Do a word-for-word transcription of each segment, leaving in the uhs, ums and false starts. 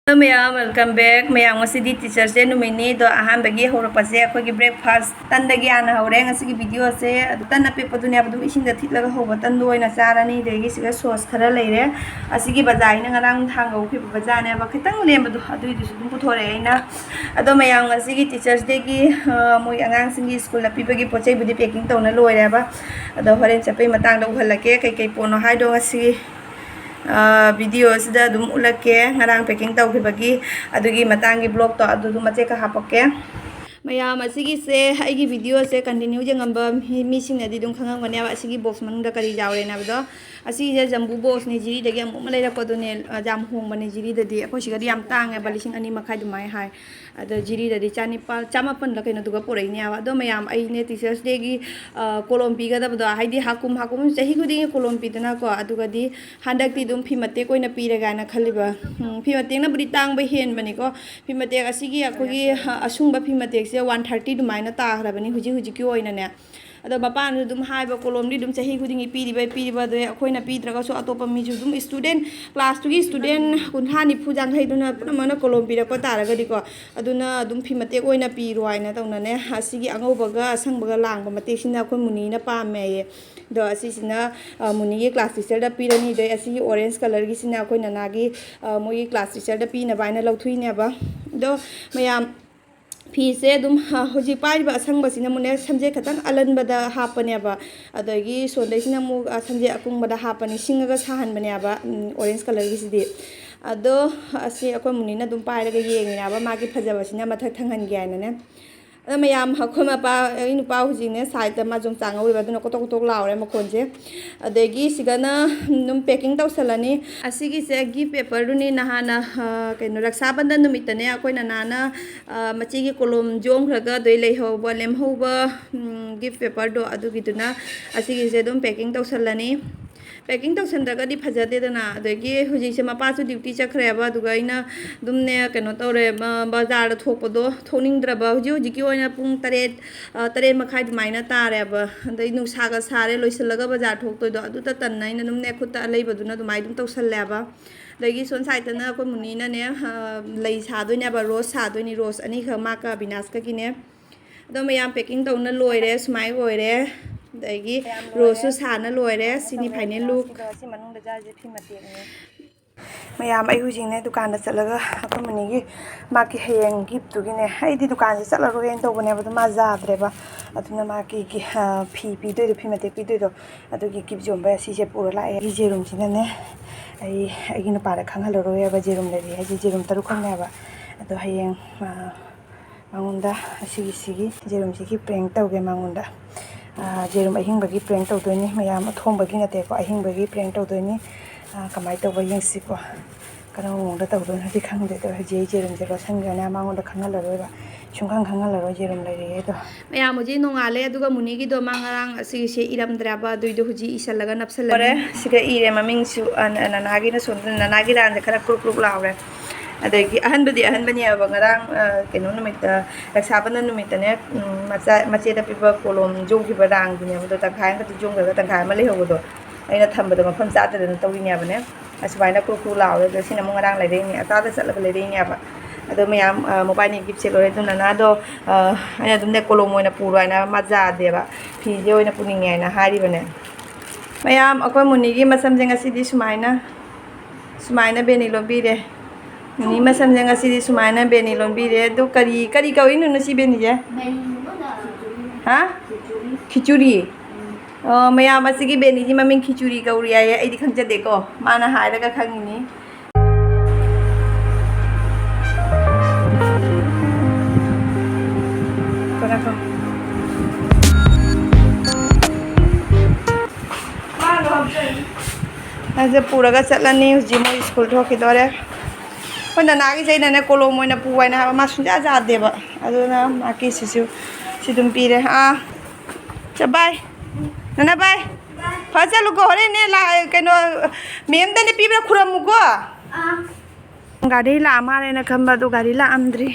Hello ꯃꯌꯥꯝ, welcome back꯫ ꯃꯌꯥꯝ, ꯉꯁꯤꯗꯤ Teachers' Day ꯅꯨꯃꯤꯠꯅꯤ꯫ ꯑꯗꯣ ꯑꯍꯥꯟꯕꯒꯤ ꯍꯧꯔꯛꯄꯁꯦ ꯑꯩꯈꯣꯏꯒꯤ breakfast ꯇꯟꯗꯒꯤ ꯍꯥꯟꯅ ꯍꯧꯔꯦ ꯉꯁꯤꯒꯤ video ꯁꯦ꯫ ꯑꯗꯨ ꯇꯟ ꯑꯄꯤꯛꯄꯗꯨꯅꯦꯕ, ꯑꯗꯨꯝ ꯏꯁꯤꯡꯗ ꯊꯤꯠꯂꯒ ꯍꯧꯕ ꯇꯟꯗꯣ ꯑꯣꯏꯅ ꯆꯥꯔꯅꯤ꯫ ꯑꯗꯒꯤ ꯁꯤꯒ sauce ꯈꯔ ꯂꯩꯔꯦ꯫ ꯑꯁꯤꯒꯤ ꯕꯖꯥꯔ ꯑꯩꯅ ꯉꯔꯥꯡ ꯅꯨꯡꯗꯥꯡ ꯂꯧꯈꯤꯕ ꯕꯖꯥꯔꯅꯦꯕ, ꯈꯤꯇꯪ ꯂꯦꯝꯕꯗꯣ ꯑꯗꯨꯏꯗꯨꯁꯨ ꯑꯗꯨꯝ ꯄꯨꯊꯣꯔꯛꯑꯦ ꯑꯩꯅ꯫ ꯑꯗꯣ ꯃꯌꯥꯝ, ꯉꯁꯤꯒꯤ Teachers' Day ꯒꯤ, ꯑ, ꯃꯣꯏ ꯑꯉꯥꯡꯁꯤꯡꯒꯤ ꯁ꯭ꯀꯨꯜꯗ ꯄꯤꯕꯒꯤ ꯄꯣꯠ ꯆꯩꯕꯨꯗꯤ packing ꯇꯧꯅ ꯂꯣꯏꯔꯦꯕ꯫ ꯑꯗꯣ ꯍꯣꯔꯦꯟ ꯆꯠꯄꯩ ꯃꯇꯥꯡꯗ ꯎꯍꯜꯂꯛꯀꯦ ꯀꯩꯀꯩ ꯄꯣꯠꯅꯣ ꯍꯥꯏꯗꯣ ꯉꯁꯤ ꯑ, video ꯁꯤꯗ ꯑꯗꯨꯝ ꯎꯠꯂꯛꯀꯦ꯫ ꯉꯔꯥꯡ packing ꯇꯧꯈꯤꯕꯒꯤ ꯑꯗꯨꯒꯤ ꯃꯇꯥꯡꯒꯤ vlog ꯇꯣ ꯑꯗꯨꯗꯨ ꯃꯆꯦꯠ ꯈꯔ ꯍꯥꯞꯄꯛꯀꯦ꯫ ꯃꯌꯥꯝ, ꯑꯁꯤꯒꯤꯁꯦ ꯑꯩꯒꯤ video ꯁꯦ continue ꯌꯦꯡꯉꯝꯕ ꯃꯤ-, ꯃꯤꯁꯤꯡꯅꯗꯤ ꯑꯗꯨꯝ ꯈꯪꯉꯝꯒꯅꯦꯕ, ꯑꯁꯤꯒꯤ box ꯃꯅꯨꯡꯗ ꯀꯔꯤ ꯌꯥꯎꯔꯦꯅ ꯍꯥꯏꯕꯗꯣ꯫ ꯑꯁꯤꯁꯦ jumbo box ꯅꯦ, ꯖꯤꯔꯤꯗꯒꯤ ꯑꯃꯨꯛ ꯑꯃ ꯂꯩꯔꯛꯄꯗꯨꯅꯦ꯫ ꯑ, ꯌꯥꯝ ꯍꯣꯡꯕꯅꯦ ꯖꯤꯔꯤꯗꯗꯤ, ꯑꯩꯈꯣꯏ ꯁꯤꯒꯗꯤ ꯌꯥꯝ ꯇꯥꯡꯉꯦꯕ, ꯂꯤꯁꯤꯡ ꯑꯅꯤ ꯃꯈꯥꯏ ꯑꯗꯨꯃꯥꯏꯅ ꯍꯥꯏ꯫ ꯑꯗꯣ ꯖꯤꯔꯤꯗꯗꯤ ꯆꯥꯅꯤꯄꯥꯜ, ꯆꯥꯃꯥꯄꯜꯂ ꯀꯩꯅꯣꯗꯨꯒ ꯄꯨꯔꯛꯏꯅꯦꯕ꯫ ꯑꯗꯣ ꯃꯌꯥꯝ, ꯑꯩꯅꯦ Teachers' Day ꯒꯤ, ꯑ, ꯀꯣꯂꯣꯝ ꯄꯤꯒꯗꯕꯗꯣ, ꯍꯥꯏꯗꯤ ꯍꯥꯀꯨꯝ ꯍꯥꯀꯨꯝ ꯆꯍꯤ ꯈꯨꯗꯤꯡꯒꯤ ꯀꯣꯂꯣꯝ ꯄꯤꯗꯅꯀꯣ, ꯑꯗꯨꯒꯗꯤ ꯍꯟꯗꯛꯇꯤ ꯑꯗꯨꯝ ꯐꯤ ꯃꯇꯦꯛ ꯑꯣꯏꯅ ꯄꯤꯔꯒꯦꯅ ꯈꯜꯂꯤꯕ꯫ ꯎꯝ, ꯐꯤ ꯃꯇꯦꯛꯅꯕꯨꯗꯤ ꯇꯥꯡꯕ ꯍꯦꯟꯕꯅꯤꯀꯣ꯫ ꯐꯤ ꯃꯇꯦꯛ ꯑꯁꯤꯒꯤ ꯑꯩꯈꯣꯏꯒꯤ, ꯑ, ꯑꯁꯨꯡꯕ ꯐꯤ ꯃꯇꯦꯛꯁꯦ one thirty ꯑꯗꯨꯃꯥꯏꯅ ꯇꯥꯈ꯭ꯔꯕꯅꯤ ꯍꯧꯖꯤꯛ ꯍꯧꯖꯤꯛꯀꯤ ꯑꯣꯏꯅꯅꯦ꯫ ꯑꯗꯣ ꯃꯄꯥꯅꯁꯨ ꯑꯗꯨꯝ ꯍꯥꯏꯕ, ꯀꯣꯂꯣꯝꯗꯤ ꯑꯗꯨꯝ ꯆꯍꯤ ꯈꯨꯗꯤꯡꯒꯤ ꯄꯤꯔꯤꯕ, ꯄꯤꯔꯤꯕ, ꯑꯗꯩ ꯑꯩꯈꯣꯏꯅ ꯄꯤꯗ꯭ꯔꯒꯁꯨ ꯑꯇꯣꯞꯄ ꯃꯤꯁꯨ ꯑꯗꯨꯝ student, class ꯇꯨꯒꯤ student ꯀꯨꯟꯊ꯭ꯥ ꯅꯤꯐꯨ ꯌꯥꯡꯈꯩꯗꯨꯅ ꯄꯨꯝꯅꯃꯛꯅ ꯀꯣꯂꯣꯝ ꯄꯤꯔꯛꯄ ꯇꯥꯔꯒꯗꯤꯀꯣ, ꯑꯗꯨꯅ ꯑꯗꯨꯝ ꯐꯤ ꯃꯇꯦꯛ ꯑꯣꯏꯅ ꯄꯤꯔꯣ ꯍꯥꯏꯅ ꯇꯧꯅꯅꯦ꯫ ꯑꯁꯤꯒꯤ ꯑꯉꯧꯕꯒ ꯑꯁꯪꯕꯒ ꯂꯥꯡꯕ ꯃꯇꯦꯛꯁꯤꯅ ꯑꯩꯈꯣꯏ ꯃꯨꯅꯤꯅ ꯄꯥꯝꯃꯦꯌꯦ꯫ ꯑꯗꯣ ꯑꯁꯤꯁꯤꯅ, ꯑ, ꯃꯨꯅꯤꯒꯤ class teacher ꯗ ꯄꯤꯔꯅꯤ꯫ ꯑꯗꯩ ꯑꯁꯤꯒꯤ orange colour ꯒꯤꯁꯤꯅ ꯑꯩꯈꯣꯏ ꯅꯅꯥꯒꯤ, ꯑ, ꯃꯣꯏꯒꯤ class teacher ꯗ ꯄꯤꯅꯕ ꯍꯥꯏꯅ ꯂꯧꯊꯣꯛꯏꯅꯦꯕ꯫ ꯑꯗꯣ ꯃꯌꯥꯝ, ꯐꯤꯁꯦ ꯑꯗꯨꯝ, ꯑ, ꯍꯧꯖꯤꯛ ꯄꯥꯏꯔꯤꯕ ꯑꯁꯪꯕꯁꯤꯅ ꯑꯃꯨꯛꯅꯦ ꯁꯝꯖꯦꯠ ꯈꯇꯪ ꯑꯂꯟꯕꯗ ꯍꯥꯞꯄꯅꯦꯕ꯫ ꯑꯗꯒꯤ ꯁꯣꯝꯗꯩꯁꯤꯅ ꯑꯃꯨꯛ, ꯑ, ꯁꯝꯖꯦꯠ ꯑꯀꯨꯡꯕꯗ ꯍꯥꯞꯄꯅꯤ, ꯁꯤꯡꯉꯒ ꯁꯥꯍꯟꯕꯅꯦꯕ, ꯎꯝ, orange colour ꯒꯤꯁꯤꯗꯤ꯫ ꯑꯗꯣ ꯑꯁꯤ ꯑꯩꯈꯣꯏ ꯃꯨꯅꯤꯅ ꯑꯗꯨꯝ ꯄꯥꯏꯔꯒ ꯌꯦꯡꯉꯤꯅꯦꯕ, ꯃꯥꯒꯤ ꯐꯖꯕꯁꯤꯅ ꯃꯊꯛ ꯊꯪꯍꯟꯒꯦ ꯍꯥꯏꯅꯅꯦ꯫ ꯑꯗꯣ ꯃꯌꯥꯝ, ꯑꯩꯈꯣꯏ ꯃꯄꯥ, ꯑꯩ ꯅꯨꯄꯥ ꯍꯧꯖꯤꯛꯅꯦ side ꯇ ꯃꯥ ꯌꯣꯡꯆꯥꯛ ꯉꯧꯔꯤꯕ, ꯑꯗꯨꯅ ꯀꯣꯇꯣꯛ ꯀꯣꯇꯣꯛ ꯂꯥꯎꯔꯦ ꯃꯈꯣꯟꯁꯦ꯫ ꯑꯗꯒꯤ ꯁꯤꯒꯅ ꯑꯗꯨꯝ packing ꯇꯧꯁꯜꯂꯅꯤ꯫ ꯑꯁꯤꯒꯤꯁꯦ gift paper ꯗꯨꯅꯤ, ꯅꯍꯥꯟꯅ, ꯑ, ꯀꯩꯅꯣ, ꯔꯛꯁꯥꯕꯟꯙꯟ ꯅꯨꯃꯤꯠꯇꯅꯦ ꯑꯩꯈꯣꯏ ꯅꯅꯥꯅ, ꯑ, ꯃꯆꯦꯒꯤ ꯀꯣꯂꯣꯝ ꯌꯣꯝꯈ꯭ꯔꯒ ꯑꯗꯩ ꯂꯩꯍꯧꯕ, ꯂꯦꯝꯍꯧꯕ, ꯎꯝ, gift paper ꯗꯣ, ꯑꯗꯨꯒꯤꯗꯨꯅ ꯑꯁꯤꯒꯤꯁꯦ ꯑꯗꯨꯝ packing ꯇꯧꯁꯜꯂꯅꯤ꯫ Packing ꯇꯧꯁꯟꯗ꯭ꯔꯒꯗꯤ ꯐꯖꯗꯦꯗꯅ꯫ ꯑꯗꯒꯤ ꯍꯧꯖꯤꯛꯁꯦ ꯃꯄꯥꯁꯨ duty ꯆꯠꯈ꯭ꯔꯦꯕ, ꯑꯗꯨꯒ ꯑꯩꯅ ꯑꯗꯨꯝꯅꯦ, ꯀꯩꯅꯣ ꯇꯧꯔꯦ, ꯕ-, ꯕꯖꯥꯔꯗ ꯊꯣꯛꯄꯗꯣ ꯊꯣꯛꯅꯤꯡꯗ꯭ꯔꯕ꯫ ꯍꯧꯖꯤꯛ ꯍꯧꯖꯤꯛꯀꯤ ꯑꯣꯏꯅ ꯄꯨꯡ ꯇꯔꯦꯠ, ꯑ, ꯇꯔꯦꯠ ꯃꯈꯥꯏ ꯑꯗꯨꯃꯥꯏꯅ ꯇꯥꯔꯦꯕ꯫ ꯑꯗꯩ ꯅꯨꯡꯁꯥꯒ ꯁꯥꯔꯦ, ꯂꯣꯏꯁꯤꯜꯂꯒ ꯕꯖꯥꯔ ꯊꯣꯛꯇꯣꯏꯗꯣ ꯑꯗꯨꯗ ꯇꯟꯅ ꯑꯩꯅ ꯑꯗꯨꯝꯅꯦ, ꯈꯨꯠꯇ ꯑꯂꯩꯕꯗꯨꯅ ꯑꯗꯨꯃꯥꯏꯅ ꯑꯗꯨꯝ ꯇꯧꯁꯜꯂꯦꯕ꯫ ꯑꯗꯒꯤ ꯁꯣꯝ ꯁꯥꯏꯠꯇꯅ ꯑꯩꯈꯣꯏ ꯃꯨꯅꯤꯅꯅꯦ, ꯑ, ꯂꯩ ꯁꯥꯗꯣꯏꯅꯦꯕ, ꯔꯣꯁ ꯁꯥꯗꯣꯏꯅꯤ, ꯔꯣꯁ ꯑꯅꯤꯈꯛ ꯃꯥꯒ ꯑꯕꯤꯅꯥꯁꯀꯒꯤꯅꯦ꯫ ꯑꯗꯣ ꯃꯌꯥꯝ packing ꯇꯧꯅ ꯂꯣꯏꯔꯦ, ꯁꯨꯃꯥꯏꯅ ꯑꯣꯏꯔꯦ꯫ ꯑꯗꯒꯤ ꯃꯌꯥꯝ ꯂꯣꯏꯔꯦ꯫ ꯔꯣꯁꯁꯨ ꯁꯥꯅ ꯂꯣꯏꯔꯦ꯫ ꯁꯤꯅꯤ ꯐꯥꯏꯅꯦꯜ ꯂꯨꯛ꯫ ꯁꯤ ꯃꯅꯨꯡꯗ ꯆꯥꯁꯦ, ꯐꯤ ꯃꯇꯦꯛꯅꯦ꯫ ꯃꯌꯥꯝ, ꯑꯩ ꯍꯧꯖꯤꯛꯅꯦ ꯗꯨꯀꯥꯟꯗ ꯆꯠꯂꯒ ꯑꯩꯈꯣꯏ ꯃꯨꯅꯤꯒꯤ ꯃꯥꯒꯤ ꯍꯌꯦꯡ ꯒꯤꯐꯇꯨꯒꯤꯅꯦ, ꯑꯩꯗꯤ ꯗꯨꯀꯥꯟꯁꯦ ꯆꯠꯂꯔꯣꯏꯅ ꯇꯧꯕꯅꯦꯕ, ꯑꯗꯣ ꯃꯥ ꯌꯥꯗ꯭ꯔꯦꯕ꯫ ꯑꯗꯨꯅ ꯃꯥꯒꯤ ꯒꯤ-, ꯑ, ꯐꯤ ꯄꯤꯗꯣꯏꯗꯣ, ꯐꯤ ꯃꯇꯦꯛ ꯄꯤꯗꯣꯏꯗꯣ, ꯑꯗꯨꯒꯤ ꯒꯤꯐ ꯌꯣꯟꯕ ꯁꯤꯁꯦ ꯄꯨꯔ ꯂꯥꯛꯑꯦ꯫ ꯑꯩ ꯖꯦꯔꯨꯝꯁꯤꯅꯅꯦ, ꯑꯩ ꯑꯩꯒꯤ ꯅꯨꯄꯥꯗ ꯈꯪꯍꯜꯂꯔꯣꯏꯕ ꯖꯦꯔꯨꯝ ꯂꯩꯔꯤ ꯍꯥꯏꯁꯦ, ꯖꯦꯔꯨꯝ ꯇꯔꯨꯛꯈꯛꯅꯦꯕ꯫ ꯑꯗꯣ ꯍꯌꯦꯡ, ꯑ, ꯃꯉꯣꯟꯗ ꯑꯁꯤꯒꯤꯁꯤꯒꯤ ꯖꯦꯔꯨꯝꯁꯤꯒꯤ prank ꯇꯧꯒꯦ ꯃꯉꯣꯟꯗ꯫ ꯑ, ꯖꯦꯔꯨꯝ ꯑꯍꯤꯡꯕꯒꯤ prank ꯇꯧꯗꯣꯏꯅꯤ ꯃꯌꯥꯝ, ꯑꯊꯣꯡꯕꯒꯤ ꯅꯠꯇꯦꯀꯣ, ꯑꯍꯤꯡꯕꯒꯤ prank ꯇꯧꯗꯣꯏꯅꯤ꯫ ꯑ, ꯀꯃꯥꯏꯅ ꯇꯧꯕ ꯌꯦꯡꯁꯤꯀꯣ꯫ ꯀꯔꯝꯕ ꯃꯑꯣꯡꯗ ꯇꯧꯗꯣꯏꯅꯣꯗꯤ ꯈꯪꯗꯦ꯫ ꯑꯗꯣ ꯍꯧꯖꯤꯛ ꯑꯩ ꯖꯦꯔꯨꯝꯁꯦ ꯂꯣꯠꯁꯟꯈ꯭ꯔꯅꯤ, ꯃꯉꯣꯟꯗ ꯈꯪꯍꯜꯂꯔꯣꯏꯕ꯫ ꯁꯨꯡꯈꯪ ꯈꯪꯍꯜꯂꯔꯣꯏ ꯖꯦꯔꯨꯝ ꯂꯩꯔꯤꯌꯦ ꯑꯗꯣ꯫ ꯃꯌꯥꯝ ꯍꯧꯖꯤꯛ ꯅꯣꯡꯉꯥꯜꯂꯦ, ꯑꯗꯨꯒ ꯃꯨꯅꯤꯒꯤꯗꯣ ꯃꯥ ꯉꯔꯥꯡ ꯑꯁꯤꯒꯤꯁꯦ ꯏꯔꯝꯗ꯭ꯔꯦꯕ, ꯑꯗꯨꯏꯗꯣ ꯍꯧꯖꯤꯛ ꯏꯁꯜꯂꯒ ꯅꯞꯁꯜꯂꯅꯤ꯫ ꯂꯣꯏꯔꯦ, ꯁꯤꯒ ꯏꯔꯦ ꯃꯃꯤꯡꯁꯨ, ꯑ, ꯅ-, ꯅꯅꯥꯒꯤꯅ ꯁꯣꯝꯗ, ꯅꯅꯥꯒꯤ ꯔꯥꯟꯁꯦ ꯈꯔ ꯀ꯭ꯔꯨꯛ ꯀ꯭ꯔꯨꯛ ꯂꯥꯎꯔꯦ꯫ ꯑꯗꯒꯤ ꯑꯍꯟꯕꯗꯤ ꯑꯍꯟꯕꯅꯦꯕ, ꯉꯔꯥꯡ, ꯑ, ꯀꯩꯅꯣ ꯅꯨꯃꯤꯠꯇ, ꯔꯛꯁꯥꯕꯟꯙꯟ ꯅꯨꯃꯤꯠꯇꯅꯦ, ꯎꯝ, ꯃꯆꯥ, ꯃꯆꯦꯗ ꯄꯤꯕ ꯀꯣꯂꯣꯝ ꯌꯣꯛꯈꯤꯕ ꯔꯥꯡꯗꯨꯅꯦꯕ, ꯑꯗꯣ ꯇꯪꯈꯥꯏ ꯑꯃꯈꯛꯇ ꯌꯣꯟꯈ꯭ꯔꯒ ꯇꯪꯈꯥꯏ ꯑꯃ ꯂꯩꯍꯧꯕꯗꯣ ꯑꯩꯅ ꯊꯝꯕꯗꯣ ꯃꯐꯝ ꯆꯥꯗꯗꯅ ꯇꯧꯔꯤꯅꯦꯕꯅꯦ꯫ ꯑꯁꯨꯃꯥꯏꯅ ꯀ꯭ꯔꯨ ꯀ꯭ꯔꯨ ꯂꯥꯎꯔꯦ꯫ ꯑꯗꯣ ꯁꯤꯅ ꯑꯃꯨꯛ ꯉꯔꯥꯡ ꯂꯩꯔꯛꯏꯅꯦ, ꯑꯆꯥꯗ ꯆꯠꯂꯒ ꯂꯩꯔꯛꯏꯅꯦꯕ꯫ ꯑꯗꯣ ꯃꯌꯥꯝ, ꯑ, ꯃꯣꯕꯥꯏꯜꯅꯤ ꯒꯤꯐꯁꯦ ꯂꯣꯏꯔꯦ꯫ ꯑꯗꯨ ꯅꯅꯥꯗꯣ, ꯑ, ꯑꯩꯅ ꯑꯗꯨꯝꯅꯦ ꯀꯣꯂꯣꯝ ꯑꯣꯏꯅ ꯄꯨꯔꯣ ꯍꯥꯏꯅ ꯃꯥ ꯌꯥꯗꯦꯕ, ꯐꯤꯁꯦ ꯑꯣꯏꯅ ꯄꯨꯅꯤꯡꯉꯦ ꯍꯥꯏꯅ ꯍꯥꯏꯔꯤꯕꯅꯦ꯫ ꯃꯌꯥꯝ, ꯑꯩꯈꯣꯏ ꯃꯨꯅꯤꯒꯤ ꯃꯁꯝꯁꯦ ꯉꯁꯤꯗꯤ ꯁꯨꯃꯥꯏꯅ, ꯁꯨꯃꯥꯏꯅ ꯕꯦꯅꯤ ꯂꯣꯟꯕꯤꯔꯦ꯫ ꯃꯨꯅꯤ ꯃꯁꯝꯁꯦ ꯉꯁꯤꯗꯤ ꯁꯨꯃꯥꯏꯅ ꯕꯦꯅꯤ ꯂꯣꯟꯕꯤꯔꯦ꯫ ꯑꯗꯨ ꯀꯔꯤ, ꯀꯔꯤ ꯀꯧꯔꯤꯅꯣ ꯁꯤ ꯕꯦꯅꯤꯁꯦ? ꯍꯥ? ꯈꯤꯆꯨꯔꯤ꯫ ꯑꯣ, ꯃꯌꯥꯝ, ꯑꯁꯤꯒꯤ ꯕꯦꯅꯤꯒꯤ ꯃꯃꯤꯡ ꯈꯤꯆꯨꯔꯤ ꯀꯧꯔꯤ ꯍꯥꯏꯌꯦ꯫ ꯑꯩꯗꯤ ꯈꯪꯖꯗꯦꯀꯣ, ꯃꯥꯅ ꯍꯥꯏꯔꯒ ꯈꯪꯉꯤꯅꯤ꯫ ꯉꯥꯏꯈꯣ, ꯉꯥꯏꯈꯣ꯫ ꯑꯩꯁꯦ ꯄꯨꯔꯒ ꯆꯠꯂꯅꯤ꯫ ꯍꯧꯖꯤꯛ ꯃꯣꯏ ꯁ꯭ꯀꯨꯜ ꯊꯣꯛꯈꯤꯗꯣꯔꯦ꯫ ꯑꯩꯈꯣꯏ ꯅꯅꯥꯒꯤꯁꯦ ꯑꯩꯅꯅꯦ ꯀꯣꯂꯣꯝ ꯑꯣꯏꯅ ꯄꯨ ꯍꯥꯏꯅ ꯍꯥꯏꯕ, ꯃꯥ ꯁꯨꯡꯌꯥ ꯌꯥꯗꯦꯕ꯫ ꯑꯗꯨꯅ ꯃꯥꯒꯤ ꯁꯤꯁꯨ ꯁꯤ ꯑꯗꯨꯝ ꯄꯤꯔꯦ꯫ ꯑꯥ, ꯆ-, ꯕꯥꯏ꯫ ꯅꯅꯥ ꯕꯥꯏ꯫ ꯐꯖ ꯆꯠꯂꯨꯀꯣ, ꯍꯣꯔꯦꯟꯅꯦ ꯂꯥ-, ꯀꯩꯅꯣ, ꯃꯦꯝꯗꯅꯦ ꯄꯤꯕ꯭ꯔꯥ ꯈꯨꯔꯝꯃꯨꯀꯣ꯫ ꯒꯥꯔꯤ ꯂꯥꯛꯑ ꯃꯥꯜꯂꯦꯅ ꯈꯟꯕ, ꯑꯗꯨ ꯒꯥꯔꯤ ꯂꯥꯛꯑꯝꯗ꯭ꯔꯤ꯫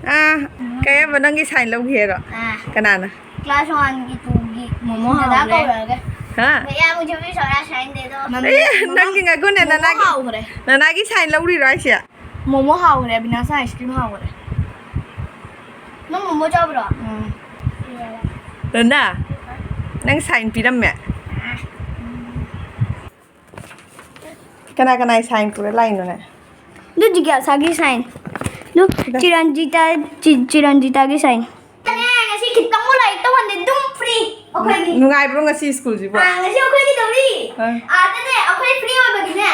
ꯑꯥ, ꯀꯩ ꯍꯥꯏꯕ, ꯅꯪꯒꯤ ꯁꯥꯏꯟ ꯂꯧꯈꯤ ꯍꯥꯏꯔꯣ? ꯑꯥ꯫ ꯀꯅꯥꯅ? ꯀ꯭ꯂꯥꯁ ꯋꯥꯟꯒꯤ, ꯇꯨꯒꯤ ꯃꯣꯃꯣ ꯗꯗꯥ ꯍꯥꯎꯈ꯭ꯔꯦ꯫ ꯀꯧꯔꯛꯑꯒꯦ꯫ ꯍꯥ? भैया, मुझे भी थोड़ा साइन दे दो। ꯑꯦ, ꯅꯪꯒꯤ ꯉꯥꯏꯈꯣꯅꯦ, ꯅꯅꯥꯒꯤ, ꯍꯥꯎꯈ꯭ꯔꯦ꯫ ꯅꯅꯥꯒꯤ ꯁꯥꯏꯟ ꯂꯧꯔꯤꯔꯣ ꯍꯥꯏꯁꯦ? ꯃꯣꯃꯣ ꯍꯥꯎꯈ꯭ꯔꯦ, ꯑꯕꯤꯅꯥꯁꯅ ꯑꯥꯏꯁ ꯀ꯭ꯔꯤꯝ ꯍꯥꯎꯈ꯭ꯔꯦ꯫ ꯅꯪ ꯃꯣꯃꯣ ꯆꯥꯕ꯭ꯔꯣ? ꯎꯝ꯫ ꯔꯣꯅꯥ, ꯅꯪ ꯁꯥꯏꯟ ꯄꯤꯔꯝꯃꯦ? ꯀꯅꯥ ꯀꯅꯥꯒꯤ ꯁꯥꯏꯟ ꯄꯨꯔ ꯂꯥꯛꯏꯅꯣ ꯅꯪ? ꯑꯗꯨ ꯖꯤꯒ꯭ꯌꯥꯁꯥꯒꯤ ꯁꯥꯏꯟ꯫ ꯑꯗꯨ ꯗ- ꯆꯤꯔꯟꯖꯤꯇꯥ, ꯆꯤ-, ꯆꯤꯔꯟꯖꯤꯇꯥꯒꯤ ꯁꯥꯏꯟ꯫ ꯉꯁꯤ ꯈꯤꯇꯪꯕꯨ ꯂꯥꯏꯔꯤꯛ ꯇꯧꯍꯟꯗꯦ, ꯑꯗꯨꯝ ꯐ꯭ꯔꯤ ꯑꯩꯈꯣꯏꯒꯤ꯫ ꯅꯨꯡꯉꯥꯏꯕ꯭ꯔꯣ ꯉꯁꯤ ꯁ꯭ꯀꯨꯜꯁꯤꯕꯣ? ꯑꯥ, ꯉꯁꯤ ꯑꯩꯈꯣꯏꯒꯤ ꯇꯧꯔꯤ꯫ ꯑꯥ꯫ ꯑꯥꯗꯅꯦ, ꯑꯩꯈꯣꯏ ꯐ꯭ꯔꯤ ꯑꯣꯏꯕꯒꯤꯅꯦ,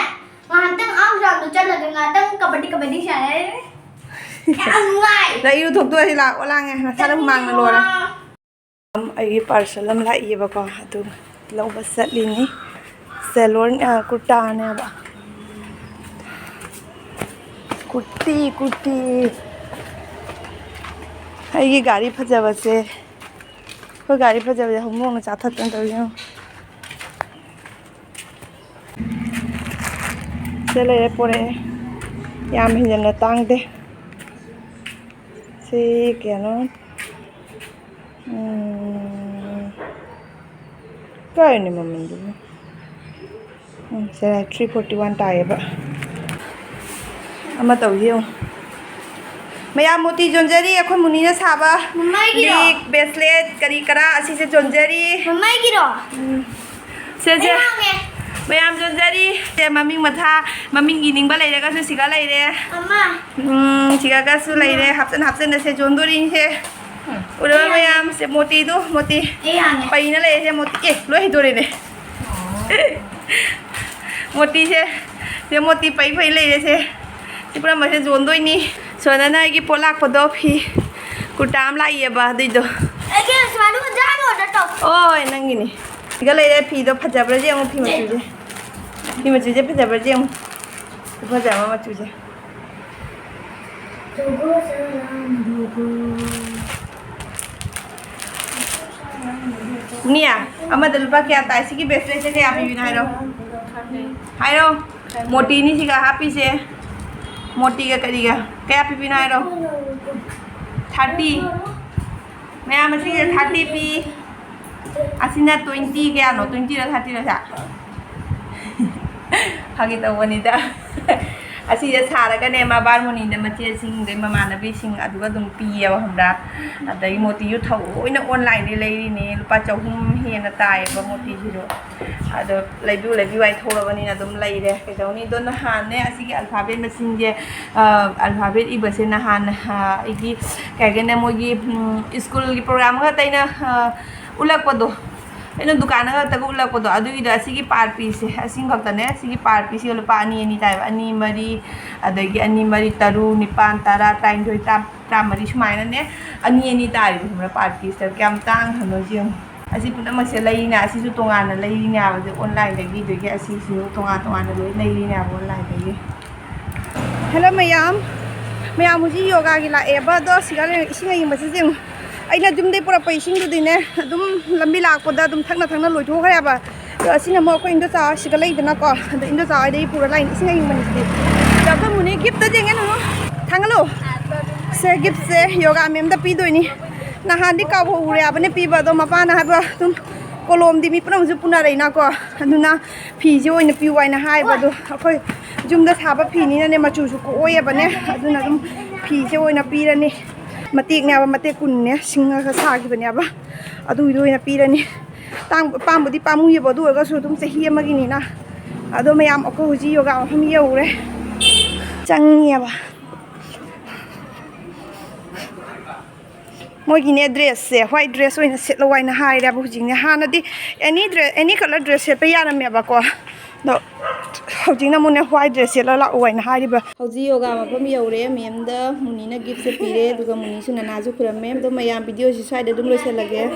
ꯉꯥꯏꯍꯥꯛꯇꯪ ꯑꯥ ꯒ꯭ꯔꯥꯎꯟꯗ ꯆꯠꯂꯒ ꯉꯥꯏꯍꯥꯛꯇꯪ ꯀꯕꯗꯤ ꯀꯕꯗꯤ ꯁꯥꯟꯅꯔꯦ꯫ ꯌꯥꯝ ꯅꯨꯡꯉꯥꯏ꯫ ꯅꯪ ꯏꯔꯨ ꯊꯣꯛꯇꯣꯛꯑꯁꯤ ꯂꯥꯛꯑꯣ, ꯂꯥꯡꯉꯦ, ꯅꯁꯥꯅ ꯍꯨꯃꯥꯡꯅ ꯂꯣꯏꯔꯦ꯫ ꯑꯩꯒꯤ ꯄꯥꯔꯁꯦꯜ ꯑꯃ ꯂꯥꯛꯏꯌꯦꯕꯀꯣ, ꯑꯗꯨ ꯂꯧꯕ ꯆꯠꯂꯤꯅꯤ꯫ ꯁꯦꯂꯣꯟ, ꯑ, ꯀꯨꯔꯇꯥꯅꯦꯕ꯫ ꯀꯨꯔꯇꯤ, ꯀꯨꯔꯇꯤ꯫ ꯑꯩꯒꯤ ꯒꯥꯔꯤ ꯐꯖꯕꯁꯦ, ꯑꯩꯈꯣꯏ ꯒꯥꯔꯤ ꯐꯖꯕꯁꯦ ꯍꯧꯗꯣꯡꯅ ꯆꯥꯊꯠꯇꯅ ꯇꯧꯔꯤꯁꯦ ꯌꯦꯡꯉꯨ꯫ ꯁꯤꯗ ꯂꯩꯔꯦ, ꯄꯣꯔꯛꯑꯦ꯫ ꯌꯥꯝ ꯍꯦꯟꯖꯟꯅ ꯇꯥꯡꯗꯦ꯫ ꯁꯤ ꯀꯌꯥꯅꯣ? ꯎꯝ, ꯀꯥꯏꯅꯤ ꯃꯃꯜꯗꯨꯕꯨ? ꯎꯝ, ꯁꯦ three forty one ꯇꯥꯏꯌꯦꯕ꯫ ꯑꯃ ꯇꯧꯁꯤ ꯌꯦꯡꯉꯨ꯫ ꯃꯌꯥꯝ ꯃꯣꯇꯤ ꯌꯣꯟꯖꯔꯤ, ꯑꯩꯈꯣꯏ ꯃꯨꯅꯤꯅ ꯁꯥꯕ ꯃꯃꯥꯏꯒꯤꯔꯣ? ꯂꯤꯛ, ꯕ꯭ꯔꯦꯁꯂꯦꯠ, ꯀꯔꯤ ꯀꯔꯥ ꯑꯁꯤꯁꯦ ꯌꯣꯟꯖꯔꯤ꯫ ꯃꯃꯥꯏꯒꯤꯔꯣ? ꯎꯝ꯫ ꯁꯦ, ꯁꯦ꯫ ꯑꯩ ꯍꯥꯡꯉꯦ꯫ ꯃꯌꯥꯝ ꯌꯣꯟꯖꯔꯤ꯫ ꯁꯦ, ꯃꯃꯤꯡ ꯃꯊꯥ, ꯃꯃꯤꯡ ꯏꯅꯤꯡꯕ ꯂꯩꯔꯒꯁꯨ ꯁꯤꯒ ꯂꯩꯔꯦ꯫ ꯑꯃ꯫ ꯎꯝ, ꯁꯤꯒꯁꯨ ꯂꯩꯔꯦ꯫ ꯍꯥꯞꯆꯟ ꯍꯥꯞꯆꯟꯅ ꯁꯦ ꯌꯣꯟꯗꯣꯔꯤꯅꯤꯁꯦ꯫ ꯎꯔꯕ ꯑꯩ ꯍꯥꯡꯉꯦ꯫ ꯃꯌꯥꯝ? ꯁꯦ ꯃꯣꯇꯤꯗꯨ, ꯃꯣꯇꯤ꯫ ꯑꯩ ꯍꯥꯡꯉꯦ꯫ ꯄꯩꯅ ꯂꯩꯔꯦ ꯁꯦ ꯃꯣꯇꯤ꯫ ꯑꯦ, ꯂꯣꯏ ꯍꯩꯗꯣꯔꯦꯅꯦ꯫ ꯃꯣꯇꯤꯁꯦ, ꯁꯦ ꯃꯣꯇꯤ ꯄꯩ ꯄꯩ ꯂꯩꯔꯦꯁꯦ꯫ ꯁꯤ ꯄꯨꯝꯅꯃꯛꯁꯦ ꯌꯣꯟꯗꯣꯏꯅꯤ꯫ ꯁꯣꯅꯥꯅ ꯑꯩꯒꯤ ꯄꯣꯠ ꯂꯥꯛꯄꯗꯣ ꯐꯤ ꯀꯨꯔꯇꯥ ꯑꯃ ꯂꯥꯛꯏꯌꯦꯕ ꯑꯗꯨꯏꯗꯣ꯫ ꯑꯩꯒꯤ ꯁꯨꯃꯥꯏꯅ ꯑꯣꯖꯥꯅ order ꯇꯧ꯫ ꯍꯣꯏ, ꯅꯪꯒꯤꯅꯤ꯫ ꯁꯤꯒ ꯂꯩꯔꯦ ꯐꯤꯗꯣ ꯐꯖꯕ꯭ꯔꯥ ꯌꯦꯡꯉꯨ ꯐꯤ ꯃꯆꯨꯁꯦ꯫ ꯐꯤ ꯃꯆꯨꯁꯦ ꯐꯖꯕ꯭ꯔꯥ ꯌꯦꯡꯉꯨ꯫ ꯐꯖꯕ ꯃꯆꯨꯁꯦ꯫ ꯃꯤꯌꯥ, ꯑꯃꯗ ꯂꯨꯄꯥ ꯀꯌꯥ ꯇꯥꯏ? ꯁꯤꯒꯤ braceletꯁꯦ ꯀꯌꯥ ꯄꯤꯕꯤꯅꯣ ꯍꯥꯏꯔꯣ? ꯍꯥꯏꯔꯣ꯫ ꯃꯣꯇꯤꯅꯤ ꯁꯤꯒ ꯍꯥꯞꯄꯤꯁꯦ꯫ ꯃꯣꯇꯤꯒ ꯀꯔꯤꯒ? ꯀꯌꯥ ꯄꯤꯕꯤꯅꯣ ꯍꯥꯏꯔꯣ? Thirty꯫ ꯃꯌꯥꯝ ꯑꯁꯤꯁꯦ thirty ꯄꯤ꯫ ꯑꯁꯤꯅ ꯇ꯭ꯋꯦꯟꯇꯤ ꯀꯌꯥꯅꯣ? ꯇ꯭ꯋꯦꯟꯇꯤꯔ ꯊꯥꯔꯇꯤꯔ ꯁꯥ? ꯐꯥꯒꯤ ꯇꯧꯕꯅꯤꯗ꯫ ꯑꯁꯤꯁꯦ ꯁꯥꯔꯒꯅꯦ, ꯃꯥ ꯕꯥꯔꯃꯣꯅꯤꯗ ꯃꯆꯦꯁꯤꯡꯗꯩ ꯃꯃꯥꯟꯅꯕꯤꯁꯤꯡ ꯑꯗꯨꯒ ꯑꯗꯨꯝ ꯄꯤꯌꯦꯕ, ꯈꯪꯕ꯭ꯔꯥ? ꯑꯗꯒꯤ ꯃꯣꯇꯤꯁꯨ ꯊꯑꯣꯏꯅ ꯑꯣꯟꯂꯥꯏꯟꯗꯒꯤ ꯂꯩꯔꯤꯅꯦ, ꯂꯨꯄꯥ ꯆꯍꯨꯝ ꯍꯦꯟꯅ ꯇꯥꯏꯌꯦꯕ ꯃꯣꯇꯤꯁꯤꯁꯨ꯫ ꯑꯗꯣ ꯂꯩꯕꯤꯌꯨ ꯂꯩꯕꯤꯌꯨ ꯍꯥꯏ ꯊꯣꯛꯂꯕꯅꯤꯅ ꯑꯗꯨꯝ ꯂꯩꯔꯦ, ꯀꯩꯗꯧꯅꯤ? ꯑꯗꯣ ꯅꯍꯥꯟꯅꯦ, ꯑꯁꯤꯒꯤ ꯑꯜꯐꯥꯕꯦꯠ ꯃꯁꯤꯡꯁꯦ, ꯑ, ꯑꯜꯐꯥꯕꯦꯠ ꯏꯕꯁꯦ ꯅꯍꯥꯟ, ꯑ, ꯑꯩꯒꯤ, ꯀꯩ ꯍꯥꯏꯒꯦꯅꯦ, ꯃꯣꯏꯒꯤ, ꯎꯝ, ꯁ꯭ꯀꯨꯜꯒꯤ ꯄ꯭ꯔꯣꯒ꯭ꯔꯥꯝ ꯑꯃꯈꯛꯇ ꯑꯩꯅ, ꯑ, ꯎꯠꯂꯛꯄꯗꯣ, ꯑꯩꯅ ꯗꯨꯀꯥꯟ ꯑꯃꯈꯛꯇꯒ ꯎꯠꯂꯛꯄꯗꯣ, ꯑꯗꯨꯒꯤꯗꯣ ꯑꯁꯤꯒꯤ ꯄꯥꯔ ꯄꯤꯁꯁꯦ, ꯑꯁꯤ ꯈꯛꯇꯅꯦ, ꯑꯁꯤꯒꯤ ꯄꯥꯔ ꯄꯤꯁꯁꯤꯒ ꯂꯨꯄꯥ ꯑꯅꯤ ꯑꯅꯤ ꯇꯥꯏꯕ, ꯑꯅꯤ ꯃꯔꯤ, ꯑꯗꯒꯤ ꯑꯅꯤ ꯃꯔꯤ ꯇꯔꯨꯛ, ꯅꯤꯄꯥꯟ, ꯇꯔꯥ, ꯇꯔꯥꯅꯤꯊꯣꯏ, ꯇꯔꯥ, ꯇꯔꯥꯃꯔꯤ ꯁꯨꯃꯥꯏꯅꯅꯦ, ꯑꯅꯤ ꯑꯅꯤ ꯇꯥꯔꯤꯕ, ꯈꯪꯕ꯭ꯔꯥ? ꯄꯥꯔ ꯄꯤꯁꯇ ꯀꯌꯥꯝ ꯇꯥꯡꯈ꯭ꯔꯅꯣ ꯌꯦꯡꯉꯨ꯫ ꯑꯁꯤ ꯄꯨꯝꯅꯃꯛꯁꯦ ꯂꯩꯔꯤꯅꯦ, ꯑꯁꯤꯁꯨ ꯇꯣꯉꯥꯟꯅ ꯂꯩꯔꯤꯅꯦ ꯍꯥꯏꯕꯁꯦ, ꯑꯣꯟꯂꯥꯏꯟꯗꯒꯤ, ꯑꯗꯒꯤ ꯑꯁꯤꯁꯨ ꯇꯣꯉꯥꯟ ꯇꯣꯉꯥꯟꯅ ꯂꯣꯏ ꯂꯩꯔꯤꯅꯦ ꯍꯥꯏꯕ ꯑꯣꯟꯂꯥꯏꯟꯗꯒꯤ꯫ ꯍꯦꯜꯂꯣ ꯃꯌꯥꯝ, ꯃꯌꯥꯝ ꯍꯧꯖꯤꯛ ꯌꯣꯒꯥꯒꯤ ꯂꯥꯛꯑꯦꯕ, ꯑꯗꯣ ꯁꯤꯗ ꯂꯩꯔꯦ, ꯏꯁꯤꯡ ꯑꯌꯤꯡꯕꯁꯦ ꯌꯦꯡꯉꯨ꯫ ꯑꯩꯅ ꯌꯨꯝꯗꯩ ꯄꯨꯔꯛꯄ ꯏꯁꯤꯡꯗꯨꯗꯤꯅꯦ, ꯑꯗꯨꯝ ꯂꯝꯕꯤ ꯂꯥꯛꯄꯗ ꯑꯗꯨꯝ ꯊꯛꯅ ꯊꯛꯅ ꯂꯣꯏꯊꯣꯛꯈ꯭ꯔꯦꯕ꯫ ꯑꯗꯣ ꯑꯁꯤꯅ ꯑꯃꯨꯛ ꯑꯩꯈꯣꯏ ꯏꯟꯗꯣꯆꯥ ꯁꯤꯗ ꯂꯩꯗꯅꯀꯣ, ꯑꯗꯣ ꯏꯟꯗꯣꯆꯥ ꯍꯣꯏꯗꯒꯤ ꯄꯨꯔ ꯂꯥꯛꯏꯅꯦ ꯏꯁꯤꯡ ꯑꯌꯤꯡꯕꯅꯤꯁꯤꯗꯤ꯫ ꯑꯗꯣ ꯑꯩꯈꯣꯏ ꯃꯨꯅꯤ ꯒꯤꯐꯇ ꯌꯦꯡꯉꯦ ꯅꯨꯅꯨ, ꯊꯥꯡꯒꯠꯂꯨ꯫ ꯁꯦ ꯒꯤꯐꯁꯦ ꯌꯣꯒꯥ ꯃꯦꯝꯗ ꯄꯤꯗꯣꯏꯅꯤ꯫ ꯅꯍꯥꯟꯗꯤ ꯀꯥꯎꯍꯧꯔꯦ ꯍꯥꯏꯕꯅꯦ ꯄꯤꯕ, ꯑꯗꯣ ꯃꯄꯥꯅ ꯍꯥꯏꯕ ꯑꯗꯨꯝ ꯀꯣꯂꯣꯝꯗꯤ ꯃꯤ ꯄꯨꯝꯅꯃꯛꯁꯨ ꯄꯨꯅꯔꯛꯏꯅꯀꯣ, ꯑꯗꯨꯅ ꯐꯤꯁꯦ ꯑꯣꯏꯅ ꯄꯤꯌꯨ ꯍꯥꯏꯅ ꯍꯥꯏꯕ꯫ ꯑꯗꯣ ꯑꯩꯈꯣꯏ ꯌꯨꯝꯗ ꯁꯥꯕ ꯐꯤꯅꯤꯅꯅꯦ, ꯃꯆꯨꯁꯨ ꯀꯣꯛꯑꯣꯏꯑꯕꯅꯦ, ꯑꯗꯨꯅ ꯑꯗꯨꯝ ꯐꯤꯁꯦ ꯑꯣꯏꯅ ꯄꯤꯔꯅꯤ꯫ ꯃꯇꯦꯛꯅꯦꯕ, ꯃꯇꯦꯛ ꯀꯨꯟꯅꯦ ꯁꯤꯡꯉꯒ ꯁꯥꯈꯤꯕꯅꯦꯕ, ꯑꯗꯨꯒꯤꯗꯣ ꯑꯣꯏꯅ ꯄꯤꯔꯅꯤ꯫ ꯇꯥꯡ-, ꯄꯥꯝꯕꯨꯗꯤ ꯄꯥꯝꯃꯨꯏꯌꯦꯕ, ꯑꯗꯨ ꯑꯣꯏꯔꯒꯁꯨ ꯑꯗꯨꯝ ꯆꯍꯤ ꯑꯃꯒꯤꯅꯤꯅ꯫ ꯑꯗꯣ ꯃꯌꯥꯝ, ꯑꯩꯈꯣꯏ ꯍꯧꯖꯤꯛ ꯌꯣꯒꯥ ꯃꯐꯝ ꯌꯧꯔꯦ, ꯆꯪꯉꯦꯕ꯫ ꯃꯣꯏꯒꯤꯅꯦ, ꯗ꯭ꯔꯦꯁꯁꯦ ꯋꯥꯏꯠ ꯗ꯭ꯔꯦꯁ ꯑꯣꯏꯅ ꯁꯦꯠꯂꯣ ꯍꯥꯏꯅ ꯍꯥꯏꯔꯦꯕ ꯍꯧꯖꯤꯛꯅꯦ꯫ ꯍꯥꯟꯅꯗꯤ ꯑꯦꯅꯤ ꯗ꯭ꯔꯦꯁ, ꯑꯦꯅꯤ ꯀꯂꯔ ꯗ꯭ꯔꯦꯁ ꯁꯦꯠꯄ ꯌꯥꯔꯝꯃꯦꯕꯀꯣ, ꯑꯗꯣ ꯍꯧꯖꯤꯛꯅ ꯑꯃꯨꯛꯅꯦ ꯋꯥꯏꯠ ꯗ꯭ꯔꯦꯁ ꯁꯦꯠꯂ ꯂꯥꯛꯑꯣ ꯍꯥꯏꯅ ꯍꯥꯏꯔꯤꯕ꯫ ꯍꯧꯖꯤꯛ ꯌꯣꯒꯥ ꯃꯐꯝ ꯌꯧꯔꯦ꯫ ꯃꯦꯝꯗ ꯃꯨꯅꯤꯅ ꯒꯤꯐꯁꯦ ꯄꯤꯔꯦ, ꯑꯗꯨꯒ ꯃꯨꯅꯤꯁꯨ ꯅꯅꯥꯁꯨ ꯈꯨꯔꯝꯃꯦ꯫ ꯑꯗꯣ ꯃꯌꯥꯝ, ꯚꯤꯗꯤꯑꯣꯁꯤ ꯁ꯭ꯋꯥꯏꯗ ꯑꯗꯨꯝ ꯂꯣꯏꯁꯤꯜꯂꯒꯦ꯫